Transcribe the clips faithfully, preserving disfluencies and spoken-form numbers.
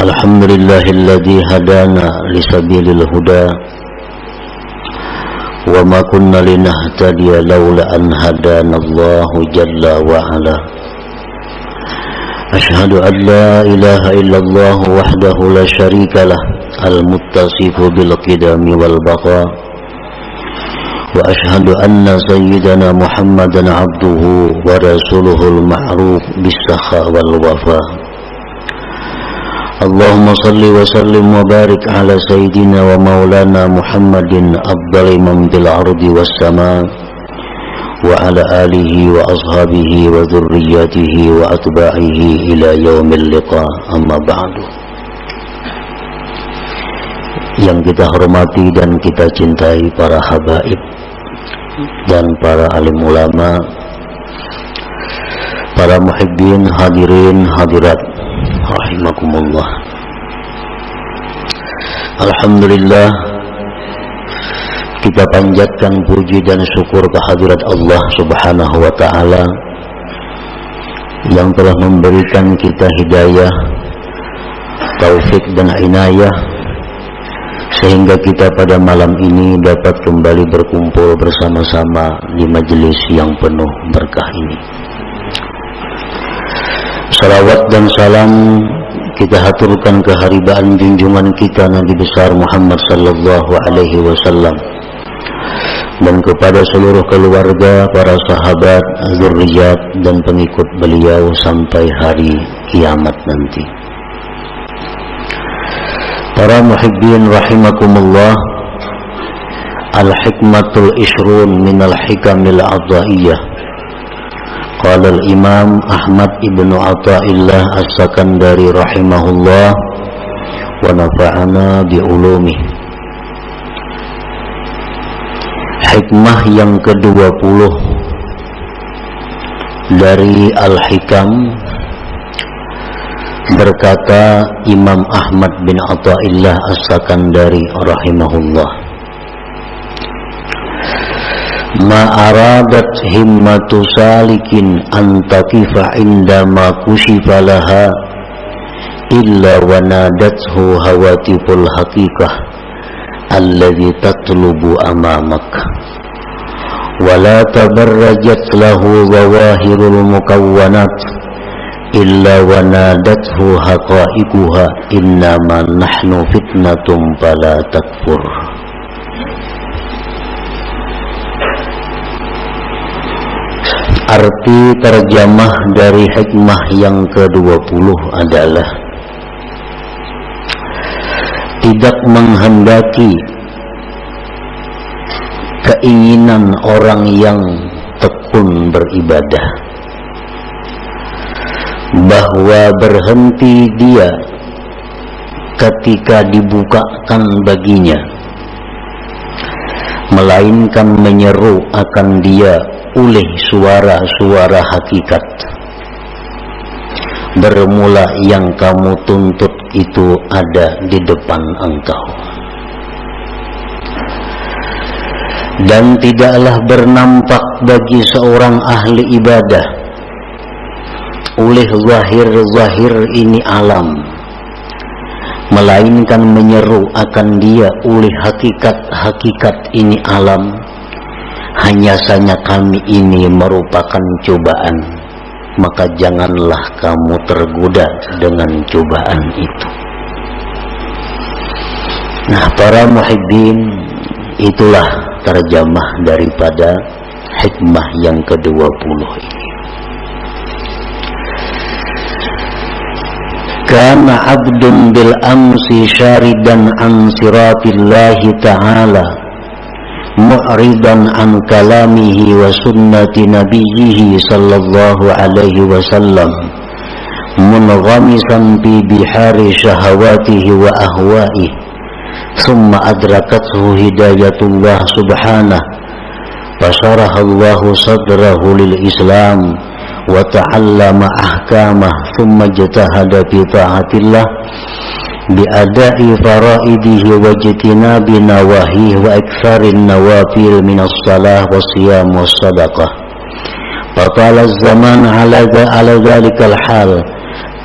Alhamdulillahilladzi hadana lisabilil huda wa ma kunna linahtadiya laula an hadanallahu jalla wa ala. Asyhadu an la ilaha illallah wahdahu la syarikalah al-muttasifu bil qidami wal baqa. Wa asyhadu anna sayyidana Muhammadan abduhu wa rasuluhul ma'ruf bis sakha wal wafa. Allahumma salli wa sallim wa barik ala sayyidina wa maulana Muhammadin afdali man fil ardi was sama, wa ala alihi wa ashabihi wa dzurriyyatihi wa atba'ihi ila yaumil liqa, amma ba'du. Yang kita hormati dan kita cintai, para habaib dan para alim ulama, para muhibbin, hadirin, hadirat, rahimakumullah. Alhamdulillah, kita panjatkan puji dan syukur kehadirat Allah Subhanahu wa Ta'ala yang telah memberikan kita hidayah, taufik, dan inayah, sehingga kita pada malam ini dapat kembali berkumpul bersama-sama di majelis yang penuh berkah ini. Salawat dan salam kita haturkan keharibaan junjungan kita Nabi besar Muhammad sallallahu alaihi wasallam, dan kepada seluruh keluarga, para sahabat, zurriyat, dan pengikut beliau sampai hari kiamat nanti. Para muhibbin rahimakumullah, al-hikmatul ishrun minal hikamil ataiyah. Qala al-Imam Ahmad ibnu Athaillah As-Sakandari rahimahullah wa nafa'ana bi ulumih. Hikmah yang kedua puluh dari Al-Hikam, berkata Imam Ahmad bin Athaillah As-Sakandari rahimahullah, "Ma aradat himmatu salikin an taqifa inda ma kusyifa laha illa wa nadathu hawatiful haqiqah alladzi tatlubu amamak. Wa la tabarrajat lahu zawahirul mukawwanat illa wa nadathu haqaiquha innama nahnu fitnatum fala takfur." Arti terjemah dari hikmah yang kedua puluh adalah tidak menghendaki keinginan orang yang tekun beribadah, bahwa berhenti dia ketika dibukakan baginya, melainkan menyeru akan dia ulih suara-suara hakikat. Bermula yang kamu tuntut itu ada di depan engkau. Dan tidaklah bernampak bagi seorang ahli ibadah ulih zahir-zahir ini alam, melainkan menyeru akan dia ulih hakikat-hakikat ini alam. Hanya saja kami ini merupakan cobaan, maka janganlah kamu tergoda dengan cobaan itu. Nah, para muhibbin, itulah terjemah daripada hikmah yang kedua puluh ini. Kana abdun bil amsi syaridan an siratillahi ta'ala, mu'ridan an kalamihi wa sunnati nabiyyihi sallallahu alaihi wasallam, munghamisan fi bihari syahawatihi wa ahwaihi, thumma adrakathu hidayatullah subhanah, fasyarahallahu sadrahu lil Islam, wa ta'allama ahkamah, thumma ijtahada fi ta'atillah, bi ada'i faraidihi wa ijtinabi nawahihi wa iktsarin nawafil minas salah wa siyam wa sadaqah. Fatala zaman ala dha-, ala dhalikal hal,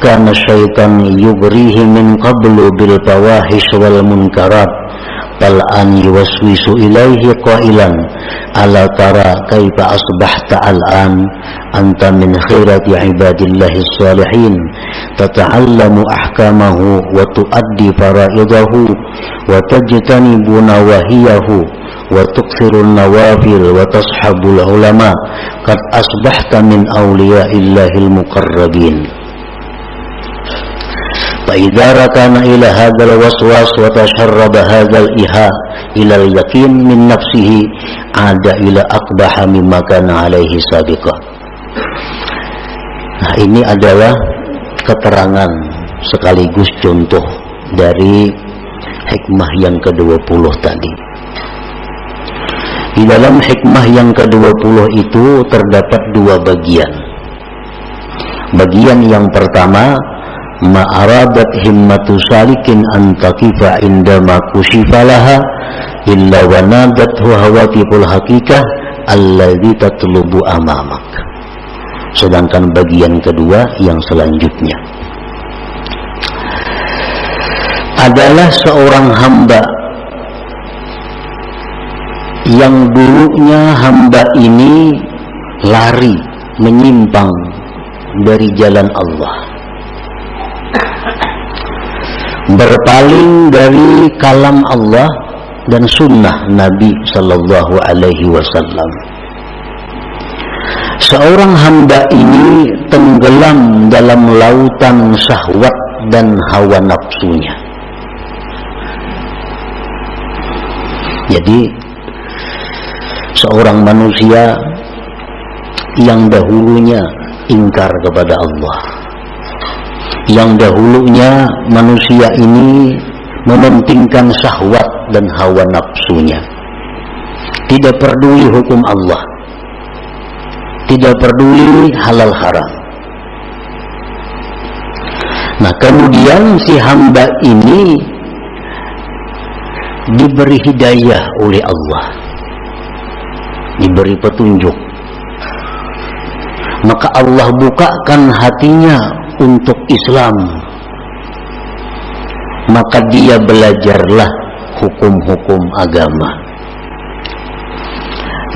Kana syaitan yughrihi min qablu bil fawahish wal munkarat, fal an yuwaswisu ilaihi qailan, ala tara kaifa asbahta al an, anta min khairati ibadillahi salihin, tata'allamu ahkamahu wa tuaddi faraidahu wa tajtanibu nawahiyahu wa tuksirun nawafil wa tashabul ulama, qad asbahta min awliyaillahil muqarrabin. Fa idza rakana ila hadzal waswas wa tasyarraba hadzal iha ilal yakin min nafsihi, ada ila aqbaha mimma kana alaihi sabiqa. Nah, ini adalah keterangan sekaligus contoh dari hikmah yang kedua puluh tadi. Di dalam hikmah yang kedua puluh itu terdapat dua bagian. Bagian yang pertama, ma aradat himmatu salikin an taqifa indama kusyifa laha illa wa nadathu hawatiful haqiqah alladzi tatlubu amamak. Sedangkan bagian kedua yang selanjutnya adalah seorang hamba yang dulunya hamba ini lari, menyimpang dari jalan Allah, berpaling dari kalam Allah dan sunnah Nabi sallallahu alaihi wasallam. Seorang hamba ini tenggelam dalam lautan syahwat dan hawa nafsunya. Jadi, seorang manusia yang dahulunya ingkar kepada Allah, yang dahulunya manusia ini mementingkan syahwat dan hawa nafsunya, tidak peduli hukum Allah, tidak peduli halal haram. Nah, kemudian si hamba ini diberi hidayah oleh Allah, diberi petunjuk. Maka Allah bukakan hatinya untuk Islam. Maka dia belajarlah hukum-hukum agama.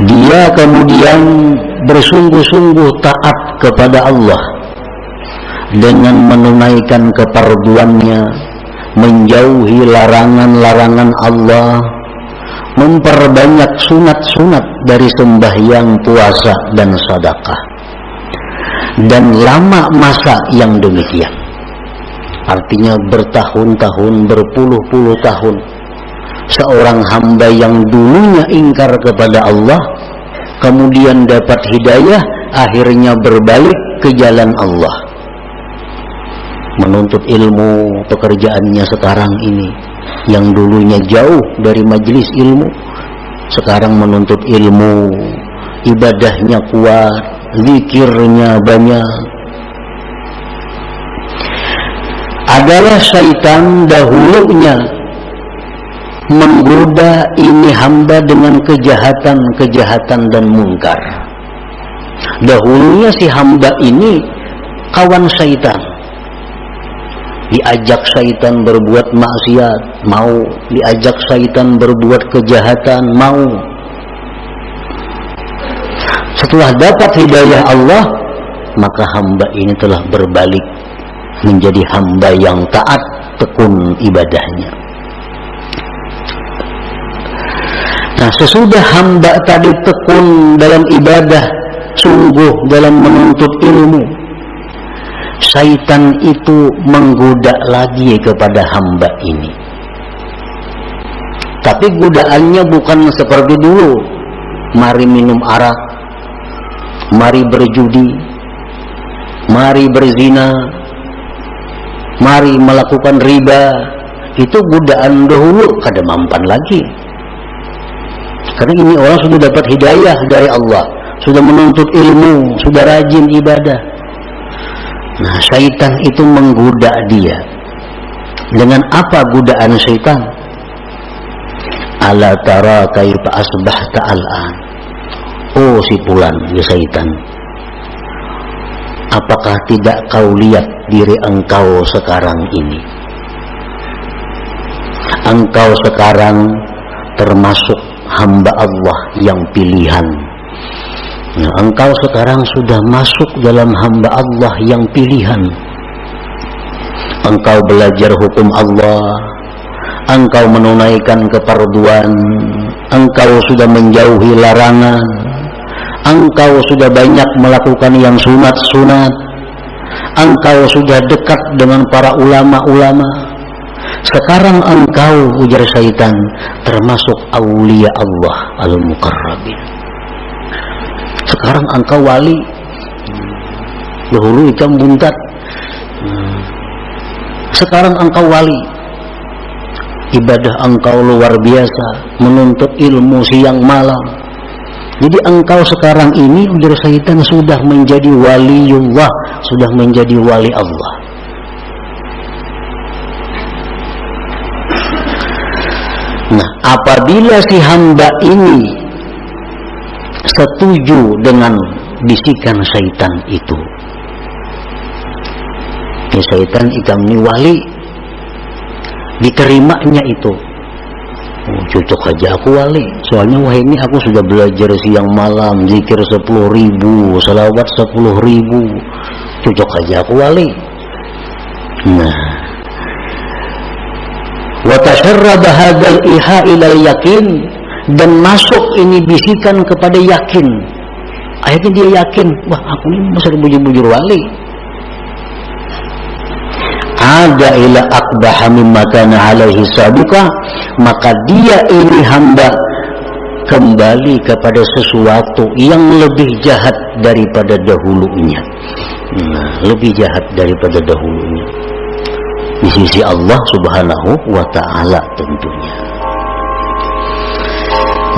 Dia kemudian bersungguh-sungguh taat kepada Allah dengan menunaikan keparduannya, menjauhi larangan-larangan Allah, memperbanyak sunat-sunat dari sembahyang, puasa, dan sedekah. Dan lama masa yang demikian, artinya bertahun-tahun, berpuluh-puluh tahun, seorang hamba yang dulunya ingkar kepada Allah, kemudian dapat hidayah, akhirnya berbalik ke jalan Allah. Menuntut ilmu, pekerjaannya sekarang ini, yang dulunya jauh dari majelis ilmu, sekarang menuntut ilmu, ibadahnya kuat, zikirnya banyak. Adalah syaitan dahulunya menggoda ini hamba dengan kejahatan-kejahatan dan mungkar. Dahulunya si hamba ini kawan syaitan. Diajak syaitan berbuat maksiat, mau. Diajak syaitan berbuat kejahatan, mau. Setelah dapat hidayah Allah, maka hamba ini telah berbalik menjadi hamba yang taat, tekun ibadahnya. Nah, sesudah hamba tadi tekun dalam ibadah, sungguh dalam menuntut ilmu, syaitan itu menggoda lagi kepada hamba ini. Tapi godaannya bukan seperti dulu, mari minum arak, mari berjudi, mari berzina, mari melakukan riba. Itu godaan dahulu, kada mampan lagi. Karena ini orang sudah dapat hidayah dari Allah, sudah menuntut ilmu, sudah rajin ibadah. Nah, syaitan itu menggoda dia. Dengan apa godaan syaitan? Ala tara kaifa asbahta al-an. Oh, si pulan, ya syaitan. Apakah tidak kau lihat diri engkau sekarang ini? Engkau sekarang termasuk hamba Allah yang pilihan. Nah, engkau sekarang sudah masuk dalam hamba Allah yang pilihan. Engkau belajar hukum Allah, engkau menunaikan keparduan, engkau sudah menjauhi larangan, engkau sudah banyak melakukan yang sunat-sunat, engkau sudah dekat dengan para ulama-ulama. Sekarang engkau, ujar syaitan, termasuk aulia Allah al-muqarrabin. Sekarang engkau wali. Dahulu ikam buntat. Sekarang engkau wali. Ibadah engkau luar biasa, menuntut ilmu siang malam. Jadi engkau sekarang ini, ujar syaitan, sudah menjadi waliullah, sudah menjadi wali Allah. Nah, apabila si hamba ini setuju dengan bisikan syaitan itu, ya, syaitan, ikam ni wali, diterimanya itu. Oh, cocok aja aku wali. Soalnya wahini aku sudah belajar siang malam, zikir sepuluh ribu, salawat sepuluh ribu. Cocok aja aku wali. Nah. Wa tasharraba hadzal iha ilal yakin, dan masuk ini bisikan kepada yakin. Akhirnya dia yakin, "Wah, aku ini masih bujur-bujur wali." Ada ila aqbaha mimma kana alaihi sabiqa, maka dia ini hamba kembali kepada sesuatu yang lebih jahat daripada dahulunya. Nah, lebih jahat daripada dahulunya. Di sisi Allah Subhanahu wa Ta'ala tentunya.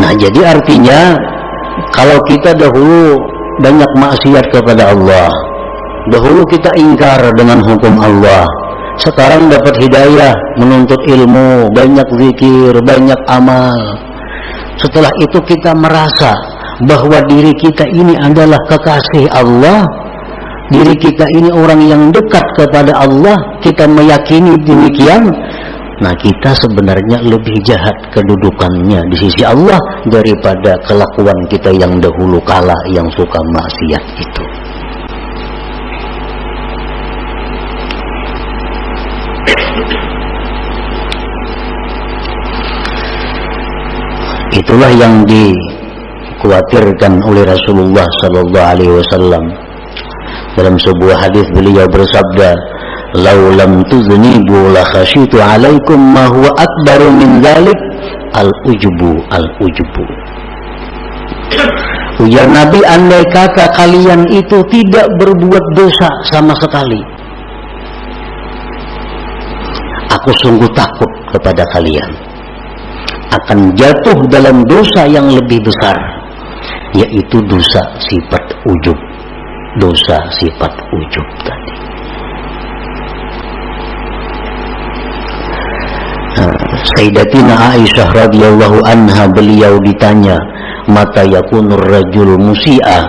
Nah, jadi artinya, kalau kita dahulu banyak maksiat kepada Allah, dahulu kita ingkar dengan hukum Allah, sekarang dapat hidayah, menuntut ilmu, banyak zikir, banyak amal. Setelah itu kita merasa bahwa diri kita ini adalah kekasih Allah, diri kita ini orang yang dekat kepada Allah, kita meyakini demikian, nah, kita sebenarnya lebih jahat kedudukannya di sisi Allah daripada kelakuan kita yang dahulu kala yang suka maksiat itu. Itulah yang dikhawatirkan oleh Rasulullah sallallahu alaihi wasallam. Dalam sebuah hadis beliau bersabda, "Lau lam tuznibu la khasyitu alaikum ma huwa akbaru min dzalik, al-ujbu, al-ujbu." Ujar Nabi, "Andai kata kalian itu tidak berbuat dosa sama sekali, aku sungguh takut kepada kalian akan jatuh dalam dosa yang lebih besar, yaitu dosa sifat ujub, dosa sifat ujub tadi." Nah, Sayyidatina Aisyah radhiyallahu anha, beliau ditanya, "Mata yakunur rajul musi'a?"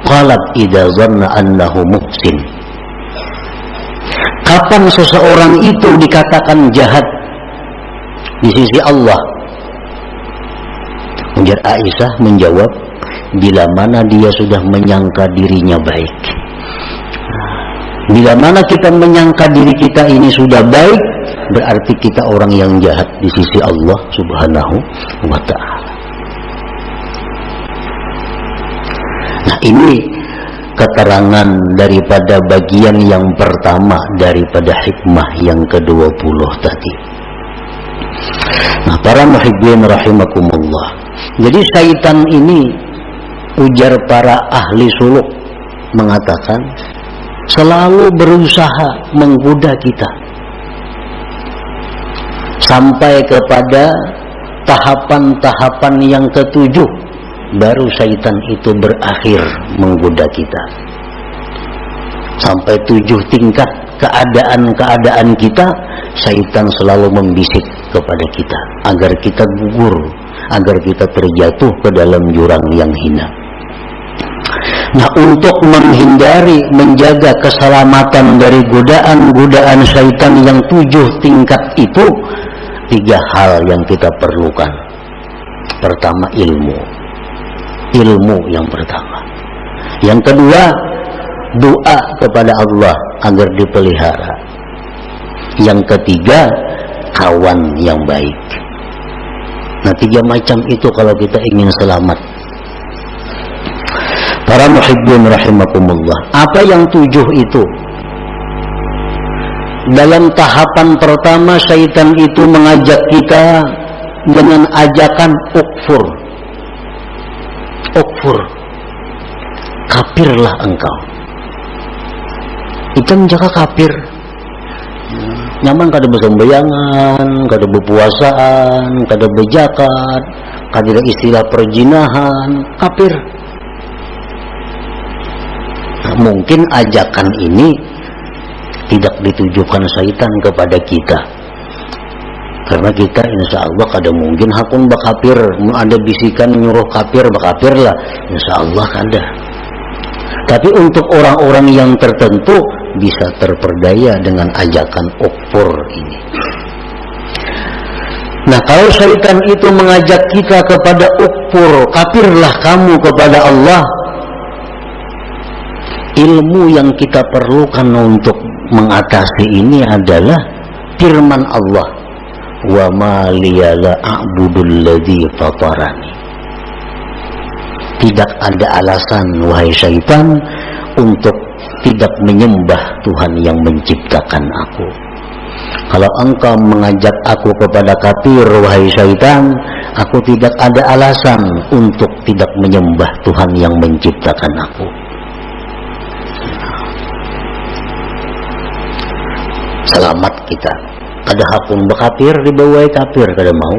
Qalat, "Idza zanna annahu muhsin." Kapan seseorang itu dikatakan jahat di sisi Allah? Ujar Aisyah menjawab, "Bila mana dia sudah menyangka dirinya baik." Bila mana kita menyangka diri kita ini sudah baik, berarti kita orang yang jahat di sisi Allah Subhanahu wa Ta'ala. Nah, ini keterangan daripada bagian yang pertama daripada hikmah yang kedua puluh tadi. Nah, para muhibbin rahimakumullah. Jadi, syaitan ini, ujar para ahli suluk, mengatakan, selalu berusaha menggoda kita sampai kepada tahapan-tahapan yang ketujuh, baru syaitan itu berakhir menggoda kita. Sampai tujuh tingkat keadaan-keadaan kita, syaitan selalu membisik kepada kita agar kita gugur, agar kita terjatuh ke dalam jurang yang hina. Nah, untuk menghindari, menjaga keselamatan dari godaan-godaan syaitan yang tujuh tingkat itu, tiga hal yang kita perlukan. Pertama, ilmu. Ilmu yang pertama. Yang kedua, doa kepada Allah agar dipelihara. Yang ketiga, kawan yang baik. Nah, tiga macam itu kalau kita ingin selamat. Para muhibbin rahimakumullah, apa yang tujuh itu? Dalam tahapan pertama, syaitan itu mengajak kita dengan ajakan ukfur. Ukfur. Kafirlah engkau. Ikam jaka kafir. Nyaman kada besembayangan, kada bepuasaan, kada bejakat, kada ada istilah perjinahan, kafir. Nah, mungkin ajakan ini tidak ditujukan syaitan kepada kita. Karena kita insya Allah kada mungkin hakun bakafir. Mun ada bisikan nyuruh kafir, bakafir lah. Insya Allah kada. Tapi untuk orang-orang yang tertentu bisa terperdaya dengan ajakan ukfur ini. Nah, kalau syaitan itu mengajak kita kepada ukfur, kafirlah kamu kepada Allah, ilmu yang kita perlukan untuk mengatasi ini adalah firman Allah, "Wa ma liya la a'budul ladzi fatarani." Tidak ada alasan, wahai syaitan, untuk tidak menyembah Tuhan yang menciptakan aku. Kalau engkau mengajak aku kepada kafir, wahai syaitan, aku tidak ada alasan untuk tidak menyembah Tuhan yang menciptakan aku. Selamat kita. Kada hakun bakafir, dibawai kafir, kada mau.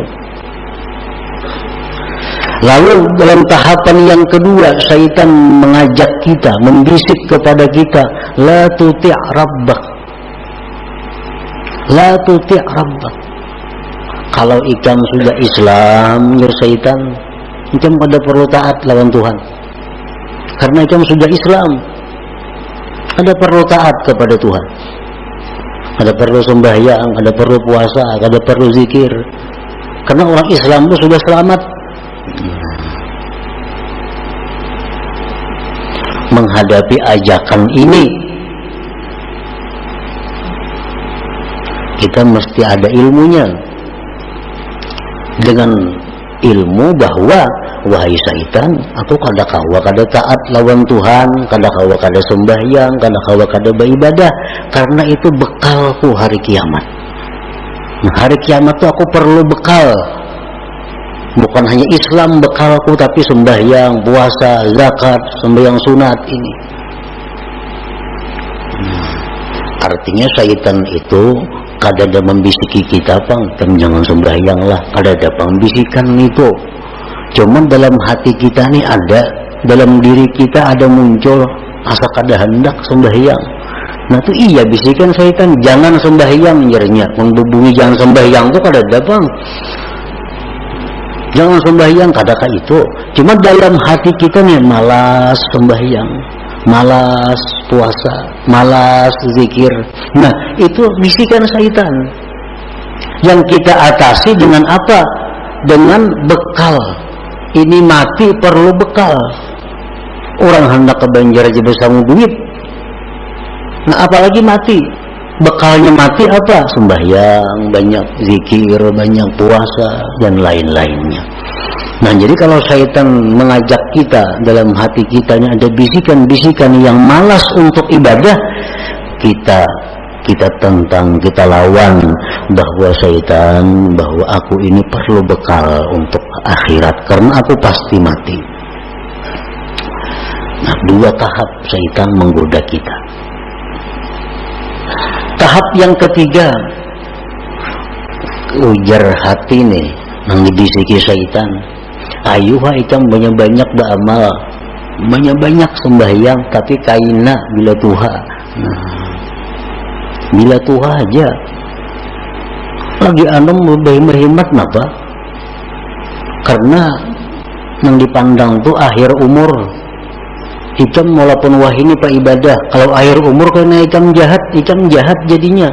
Lalu dalam tahapan yang kedua, syaitan mengajak kita, membisik kepada kita, "La tuti' rabbak." "La tuti' rabbak." Kalau ikam sudah Islam, jar syaitan, ikam kada perlu taat lawan Tuhan. Karena ikam sudah Islam, kada perlu taat kepada Tuhan. Kada perlu sembahyang, kada perlu puasa, kada perlu zikir. Karena orang Islam itu sudah selamat. Menghadapi ajakan ini, kita mesti ada ilmunya. Dengan ilmu bahwa, "Wahai syaitan, aku kada kawa kada taat lawan Tuhan, kada kawa kada sembahyang, kada kawa kada beribadah, karena itu bekalku hari kiamat." Nah, hari kiamat tuh aku perlu bekal. Bukan hanya Islam bekalku, tapi sembahyang, puasa, zakat, sembahyang sunat ini. Nah, artinya syaitan itu kada ada membisiki kita pang, "Tem, jangan sembahyang lah." Kada ada pang bisikan itu. Cuman dalam hati kita nih ada, dalam diri kita ada muncul asa kada hendak sembahyang. Nah, tu iya bisikan syaitan, "Jangan sembahyang," jarnya. Mun bubunyi jangan sembahyang tu kada ada pang. "Jangan sembahyang," kada ka itu. Cuma dalam hati kita nih malas sembahyang, malas puasa, malas zikir. Nah, itu bisikan syaitan. Yang kita atasi dengan apa? Dengan bekal. Ini mati perlu bekal. Orang hendak ke Banjar aja besangu duit. Nah, apalagi mati. Bekalnya mati apa? Sembahyang banyak, zikir banyak, puasa, dan lain-lainnya. Nah, jadi kalau syaitan mengajak kita, dalam hati kita ini ada bisikan-bisikan yang malas untuk ibadah, kita, kita tentang, kita lawan bahwa syaitan, bahwa aku ini perlu bekal untuk akhirat karena aku pasti mati. Nah, dua tahap syaitan menggoda kita. Tahap yang ketiga, ujar hati nih, nang dibisiki syaitan, "Ayu ha ikam banyak-banyak beramal, banyak-banyak sembahyang, tapi kaina bila tuha." Nah, bila tuha aja lagi anom berhemat-hemat napa? Karena nang dipandang tu akhir umur. Ikam walaupun wahini paibadah, kalau akhir umur kena ikam jahat, ikam jahat jadinya.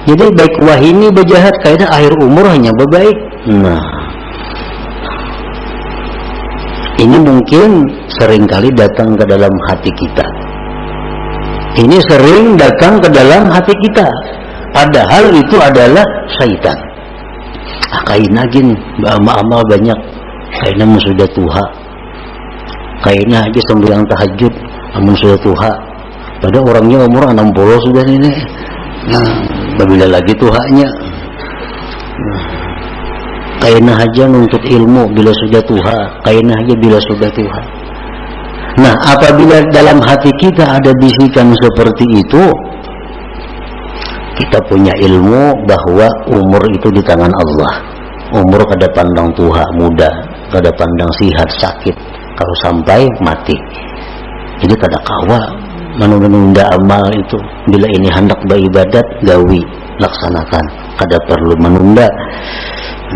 Jadi baik wahini bajahat, kayaknya akhir umur hanya babaik. Nah, ini mungkin seringkali datang ke dalam hati kita. Ini sering datang ke dalam hati kita. Padahal itu adalah syaitan. Ah, kaina gin, amal-amal banyak. Kaina mun sudah tuha. Kaina aja sembahyang tahajud, amun sudah tuha. Pada orangnya umur enam puluh sudah ini. Nah, bila lagi tuhanya. Nah, kaina aja nuntut ilmu bila sudah tuha. Kaina aja bila sudah tuha. Nah, apabila dalam hati kita ada bisikan seperti itu, kita punya ilmu bahwa umur itu di tangan Allah. Umur kada pandang tuha, muda, kada pandang sihat, sakit, kalau sampai mati. Jadi kada kawa menunda amal itu. Bila ini hendak beribadat, gawi, laksanakan. Kada perlu menunda.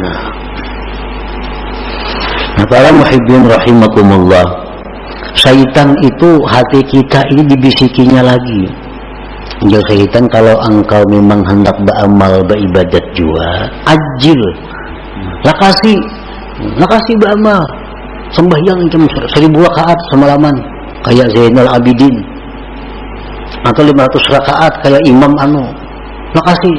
Nah. Nah, para muhibbin rahimakumullah, syaitan itu hati kita ini dibisikinya lagi. Ujar syaitan, kalau engkau memang hendak beramal, beribadat jua, ajil, lakasi, lakasi beramal, sembahyang jam seribu rakaat semalaman, kayak Zainal Abidin, atau lima ratus rakaat kayak Imam anu, lakasi.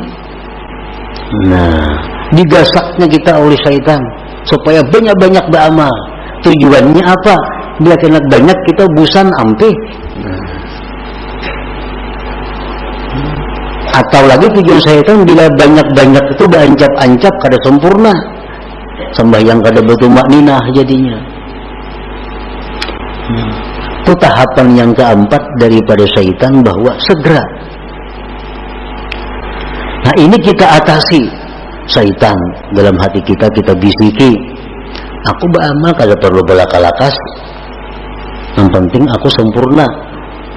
Nah, digasaknya kita oleh syaitan supaya banyak-banyak beramal. Tujuannya apa? Bila kena banyak kita busan ampih. Nah. Atau lagi tujuan syaitan bila banyak-banyak itu berancap-ancap kada sempurna. Sembahyang kada bertumak ninah jadinya. Nah, itu tahapan yang keempat daripada syaitan bahwa segera. Nah, ini kita atasi. Syaitan dalam hati kita, kita bisiki. Aku beramal kada perlu belaka-lakas. Yang penting aku sempurna.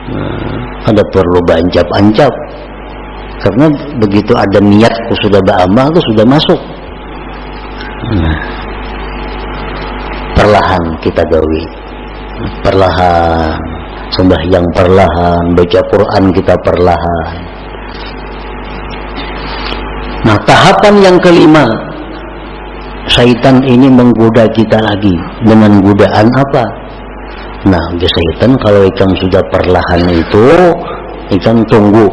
Nah, kada perlu berancap-ancap. Karena begitu ada niatku sudah beramal, itu sudah masuk. Nah, perlahan kita gawi. Perlahan. Sembahyang perlahan, baca Quran kita perlahan. Nah, tahapan yang kelima, syaitan ini menggoda kita lagi. Dengan godaan apa? Nah, ujar syaitan, kalau ikam sudah perlahan itu, ikam tunggu,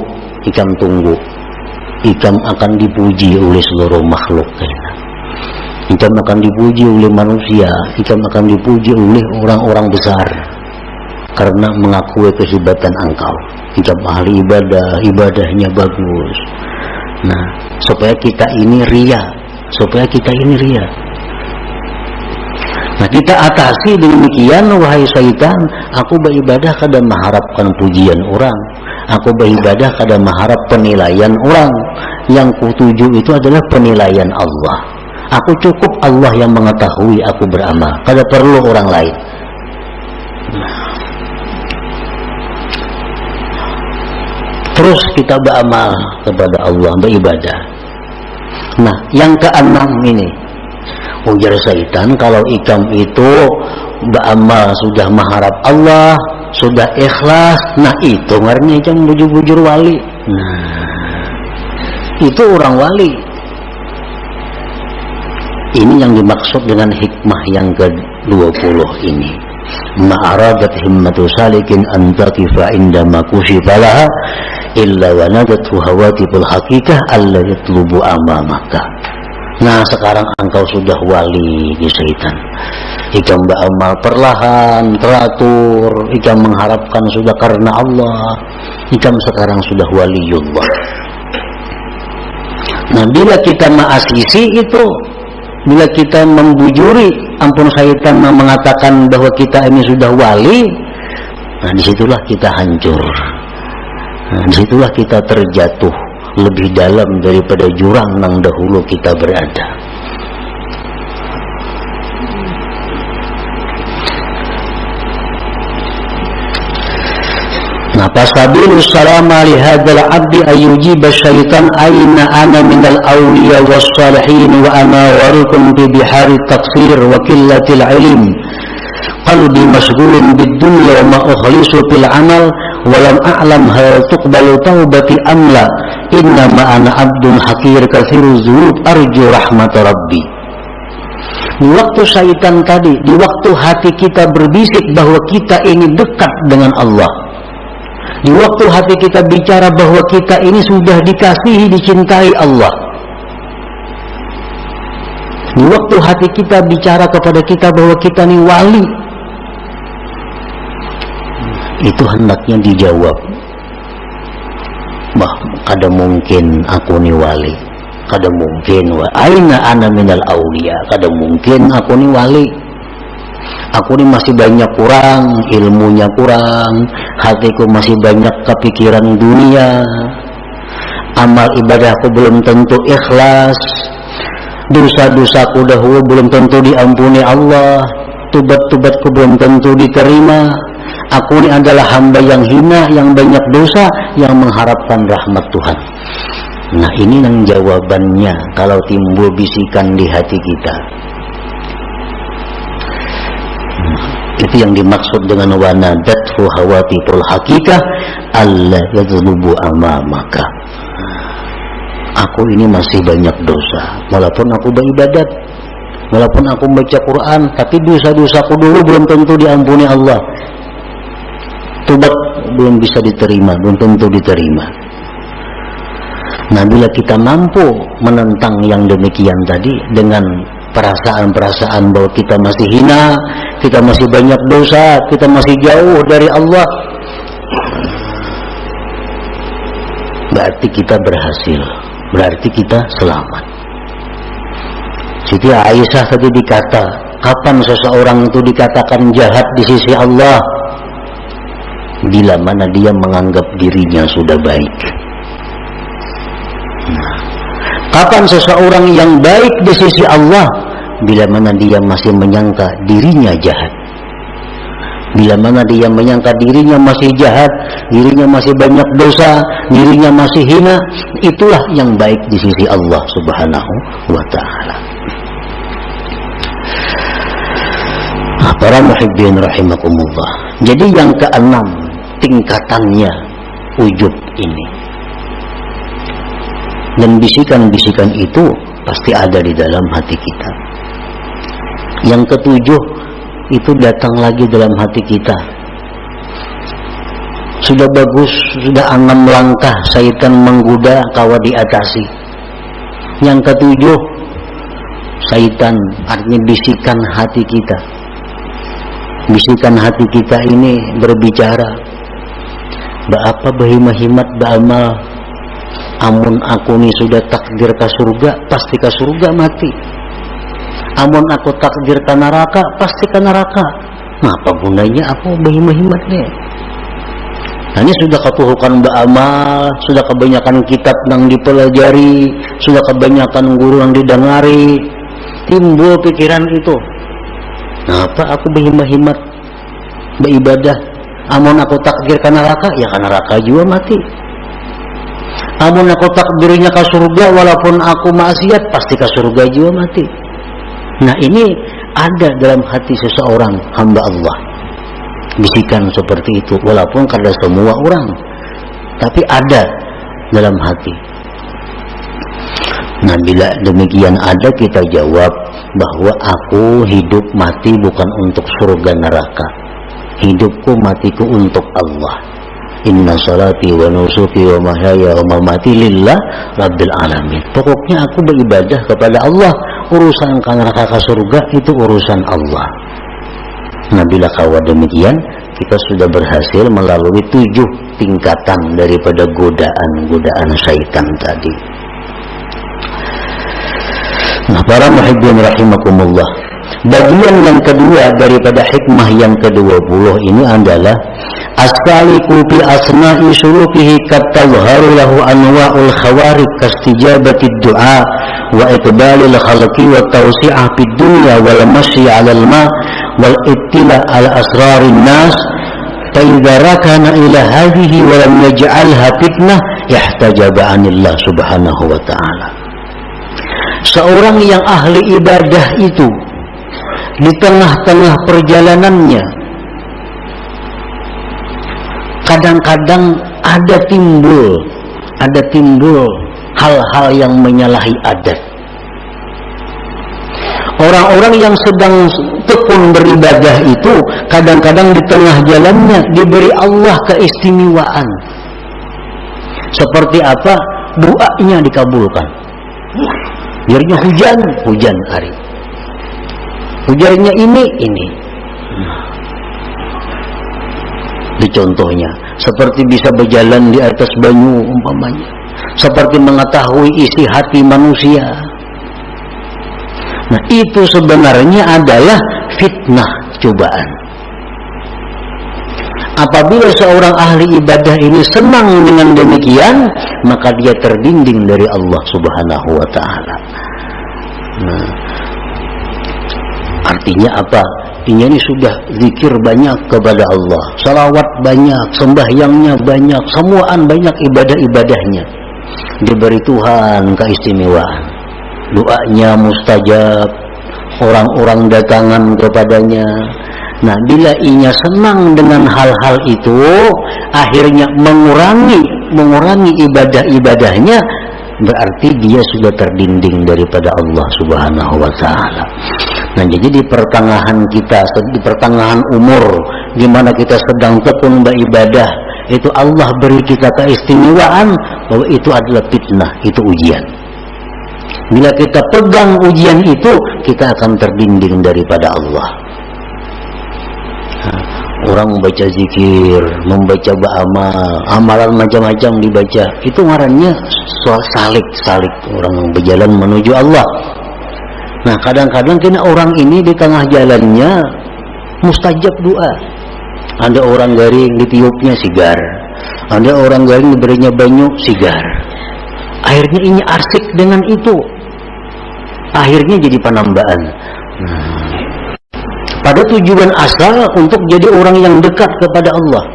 ikam tunggu. Ikam akan dipuji oleh seluruh makhluk. Ikam akan dipuji oleh manusia, ikam akan dipuji oleh orang-orang besar karena mengakui kehebatan engkau. Ikam ahli ibadah, ibadahnya bagus. Nah, supaya kita ini ria, supaya kita ini ria. Nah, kita atasi demikian, wahai syaitan, aku beribadah kada mengharapkan pujian orang, aku beribadah kada mengharap penilaian orang. Yang kutuju itu adalah penilaian Allah. Aku cukup Allah yang mengetahui aku beramal, kada perlu orang lain. Terus kita beramal kepada Allah, beribadah. Nah, yang keenam ini, ujar syaitan, kalau ikam itu beramal sudah mengharap Allah, sudah ikhlas, nah, itu ngarannya ikam bujur-bujur wali. Nah, itu orang wali. Ini yang dimaksud dengan hikmah yang kedua puluh ini. Ma aradat himmatu salikin an taqifa inda ma kusyifa laha illa wa nadathu hawatiful haqiqah alla yatlubu amamaka. Nah, sekarang engkau sudah wali di syaitan. Ikam beramal perlahan, teratur, ikam mengharapkan sudah karena Allah. Ikam sekarang sudah waliullah. Nah, bila kita maasisi itu, bila kita membujuri, ampun, syaitan mengatakan bahwa kita ini sudah wali, nah, disitulah kita hancur. Nah, disitulah kita terjatuh lebih dalam daripada jurang nang dahulu kita berada. Nah, fasabilu salama li hadzal abdi ayyujiba syaitan aina ana minal awliya was salihin wa ana gharikun fi bihari taksir wa qillatil ilm. Qalbi masyghulun bid dunya wa ma ukhlisu fil amal, wa lam a'lam hal tuqbalu taubati am la. Innama ana abdun haqir katsiruz dzunub arju rahmat rabbi. Di waktu syaitan tadi, di waktu hati kita berbisik bahwa kita ini dekat dengan Allah, di waktu hati kita bicara bahwa kita ini sudah dikasihi, dicintai Allah, di waktu hati kita bicara kepada kita bahwa kita ini wali, itu hendaknya dijawab. Bah, kada mungkin aku ni wali. Kada mungkin. Wa aina ana minal aulia. Kada mungkin aku ni wali. Aku ni masih banyak kurang, ilmunya kurang, hatiku masih banyak kepikiran dunia, amal ibadahku belum tentu ikhlas, dosa-dosaku dahulu belum tentu diampuni Allah, tubat-tubatku belum tentu diterima. Aku ni adalah hamba yang hina, yang banyak dosa, yang mengharapkan rahmat Tuhan. Nah, ini nang jawabannya kalau timbul bisikan di hati kita. Itu yang dimaksud dengan wanadathu hawatiful hakikah alla yadzunubu amamaka. Aku ini masih banyak dosa, walaupun aku beribadat, walaupun aku membaca Quran, tapi dosa-dosaku dulu belum tentu diampuni Allah. Tubat belum bisa diterima, belum tentu diterima. Nah, bila kita mampu menentang yang demikian tadi dengan perasaan-perasaan bahwa kita masih hina, kita masih banyak dosa, kita masih jauh dari Allah, berarti kita berhasil, berarti kita selamat. Siti Aisyah tadi dikata, kapan seseorang itu dikatakan jahat di sisi Allah? Bila mana dia menganggap dirinya sudah baik. Nah, kapan seseorang yang baik di sisi Allah? Bila mana dia masih menyangka dirinya jahat. Bila mana dia menyangka dirinya masih jahat, dirinya masih banyak dosa, dirinya masih hina, itulah yang baik di sisi Allah Subhanahu wa Ta'ala. Nah, para muhibbin rahimakumullah. Jadi, yang keenam tingkatannya ujub ini. Dan bisikan-bisikan itu pasti ada di dalam hati kita. Yang ketujuh, itu datang lagi dalam hati kita. Sudah bagus, sudah enam langkah syaitan menggoda, kawa diatasi. Yang ketujuh, syaitan, artinya bisikan hati kita. Bisikan hati kita ini berbicara, "Baapa bahimat-himat baamal? Amun aku ni sudah takdir ka surga, pasti ka surga mati. Amun aku takdir ka naraka, pasti ka naraka. Napa gunanya aku bahimat-himat ni?" Nah, ini sudah katuhukan baamal, sudah kebanyakan kitab nang dipelajari, sudah kebanyakan guru nang didangari, timbul pikiran itu, "Napa aku bahimat-himat baibadah? Amun aku takdir ka naraka, ya ka naraka jua mati. Amun aku takdirnya ka surga, walaupun aku maksiat, pasti ka surga jua mati." Nah, ini ada dalam hati seseorang hamba Allah. Bisikan seperti itu, walaupun kada semua orang, tapi ada dalam hati. Nah, bila demikian ada, kita jawab bahwa aku hidup mati bukan untuk surga neraka. Hidupku, matiku untuk Allah. "Inna salati wa nusuki wa mahyaya wa mamati lillah rabbil alamin." Pokoknya aku beribadah kepada Allah. Urusan ka neraka ka surga itu urusan Allah. Nah, bila kawa demikian, kita sudah berhasil melalui tujuh tingkatan daripada godaan-godaan syaitan tadi. Nah, para muhibbin rahimakumullah, bagian yang kedua daripada hikmah yang kedua puluh ini adalah as-saliku fi asna'i sulukihi qad tazharu lahu anwa'ul khawarik kastijabatid du'a wa iqbalil khalqi wa tawsi'ah fid dunya wal masyi 'alal ma' wal ittila ala asrarin nas. Fa idza rakana ila hadhihi wa lam yaj'alha fitnah, ihtajaba anillah subhanahu wa ta'ala. Seorang yang ahli ibadah itu, Di tengah-tengah perjalanannya, kadang-kadang ada timbul, ada timbul hal-hal yang menyalahi adat. Orang-orang yang sedang tekun beribadah itu, kadang-kadang di tengah jalannya diberi Allah keistimewaan. Seperti apa? Doanya dikabulkan. Biarnya hujan, hujan hari. Hujannya ini, ini. Di contohnya, seperti bisa berjalan di atas banyu umpamanya. Seperti mengetahui isi hati manusia. Nah, itu sebenarnya adalah fitnah, cobaan. Apabila seorang ahli ibadah ini senang dengan demikian, maka dia terdinding dari Allah Subhanahu wa Ta'ala. Nah, artinya apa? Artinya ini sudah zikir banyak kepada Allah, salawat banyak, sembahyangnya banyak, semuaan banyak ibadah-ibadahnya. Diberi Tuhan keistimewaan. Doanya mustajab, orang-orang datangan kepadanya. Nah, bila inya senang dengan hal-hal itu, akhirnya mengurangi mengurangi ibadah-ibadahnya, berarti dia sudah terdinding daripada Allah Subhanahu wa Ta'ala. Nah, jadi di pertengahan kita, di pertengahan umur, di mana kita sedang tekun beribadah, itu Allah beri kita keistimewaan bahwa itu adalah fitnah, itu ujian. Bila kita pegang ujian itu, kita akan terdinding daripada Allah. Nah, orang membaca zikir, membaca beramal, amalan macam-macam dibaca, itu ngarannya so-, salik, salik orang berjalan menuju Allah. Nah, kadang-kadang kena orang ini di tengah jalannya mustajab doa. Ada orang garing ditiupnya sigar, ada orang garing diberinya banyu sigar. Akhirnya ini arsik dengan itu, akhirnya jadi penambaan. Nah, pada tujuan asal untuk jadi orang yang dekat kepada Allah.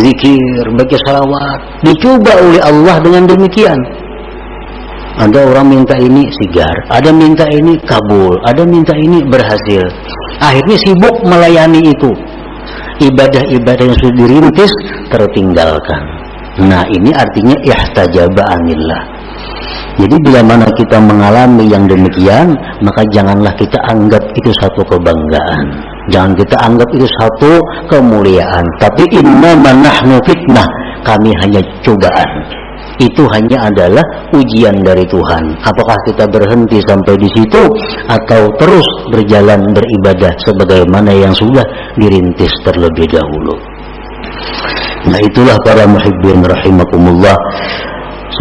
Zikir, baca salawat, dicoba oleh Allah dengan demikian. Ada orang minta ini sigar, ada minta ini kabul, ada minta ini berhasil. Akhirnya sibuk melayani itu. Ibadah-ibadah yang sudah dirintis tertinggalkan. Nah, ini artinya ihtajaba anillah. Jadi bila mana kita mengalami yang demikian, maka janganlah kita anggap itu satu kebanggaan. Jangan kita anggap itu satu kemuliaan. Tapi innama nahnu fitnah, kami hanya cobaan. Itu hanya adalah ujian dari Tuhan. Apakah kita berhenti sampai di situ atau terus berjalan beribadah sebagaimana yang sudah dirintis terlebih dahulu? Nah, itulah para muhibbin rahimakumullah,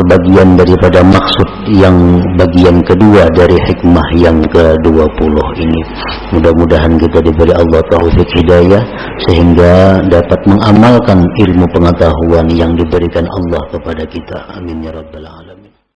sebagian daripada maksud yang bagian kedua dari hikmah yang kedua puluh ini. Mudah-mudahan kita diberi Allah taufik hidayah sehingga dapat mengamalkan ilmu pengetahuan yang diberikan Allah kepada kita. Amin ya rabbal alamin.